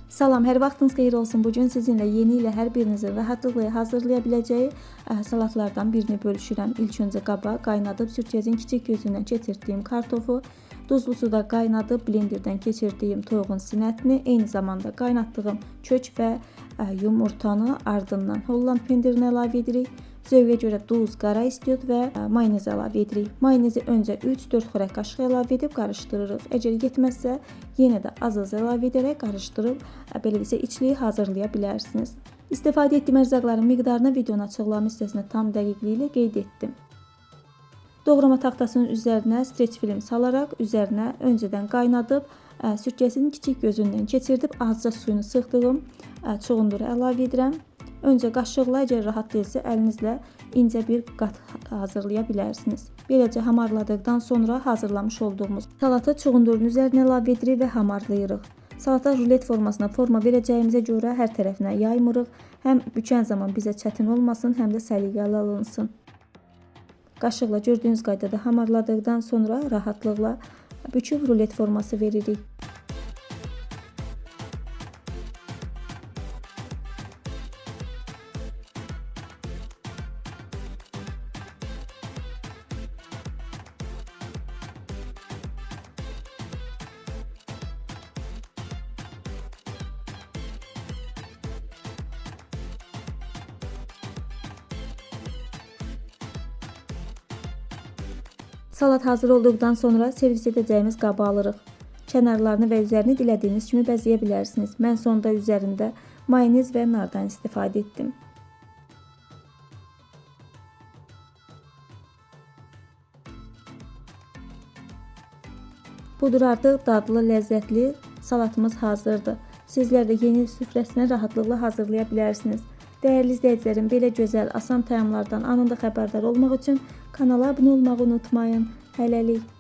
Salam, hər vaxtınız xeyir olsun. Bugün sizinlə yeni ilə hər birinizin rahatlıqla hazırlaya biləcəyi salatlardan birini bölüşürəm. İlk öncə qaba qaynadıb sürtgecin kiçik gözündən keçirdiyim kartofu, duzlu suda qaynadıb blenderdən keçirdiyim toyuğun sinətini, eyni zamanda qaynatdığım kök və yumurtanı, ardından Holland pendirini əlavə edirik. Zövqə görə duz, qara istiot və mayonez əlavə edirik. Mayonezi öncə 3-4 xörək qaşığı əlavə edib qarışdırırıq. Əgər yetməzsə, yenə də az-az əlavə edərək qarışdırıb, belə desə içliyi hazırlaya bilərsiniz. İstifadə etdiyim ərzaqların miqdarını videonun açıqlama hissəsində tam dəqiqliyi ilə qeyd etdim. Doğrama taxtasının üzərinə streç film salaraq üzərinə öncədən qaynadıb, sürtgəsinin kiçik gözündən keçirdib azca suyunu sıxdığım çuğunduru əlavə edirəm. Öncə qaşıqla, əgər rahat deyilsə, əlinizlə incə bir qat hazırlaya bilərsiniz. Beləcə hamarladıqdan sonra hazırlamış olduğumuz salatı çuğundurun üzərinə əlavə edirik və hamarlayırıq. Salata rulet formasına forma verəcəyimizə görə hər tərəfinə yaymırıq. Həm bükən zaman bizə çətin olmasın, həm də səliqəli alınsın. Qaşıqla gördüyünüz qaydada hamarladıqdan sonra rahatlıqla büküb rulet forması veririk. Salat hazır olduqdan sonra servis edəcəyimiz qaba alırıq. Kənarlarını və üzərini dilədiyiniz kimi bəzəyə bilərsiniz. Mən sonda üzərində mayonez və nardan istifadə etdim. Budur artıq dadlı, ləzzətli salatımız hazırdır. Sizlər də yeni il süfrəsinə rahatlıqla hazırlaya bilərsiniz. Dəyərli izləyicilərim, belə gözəl, asan təamlardan anında xəbərdar olmaq üçün kanala abunə olmağı unutmayın. Hələlik.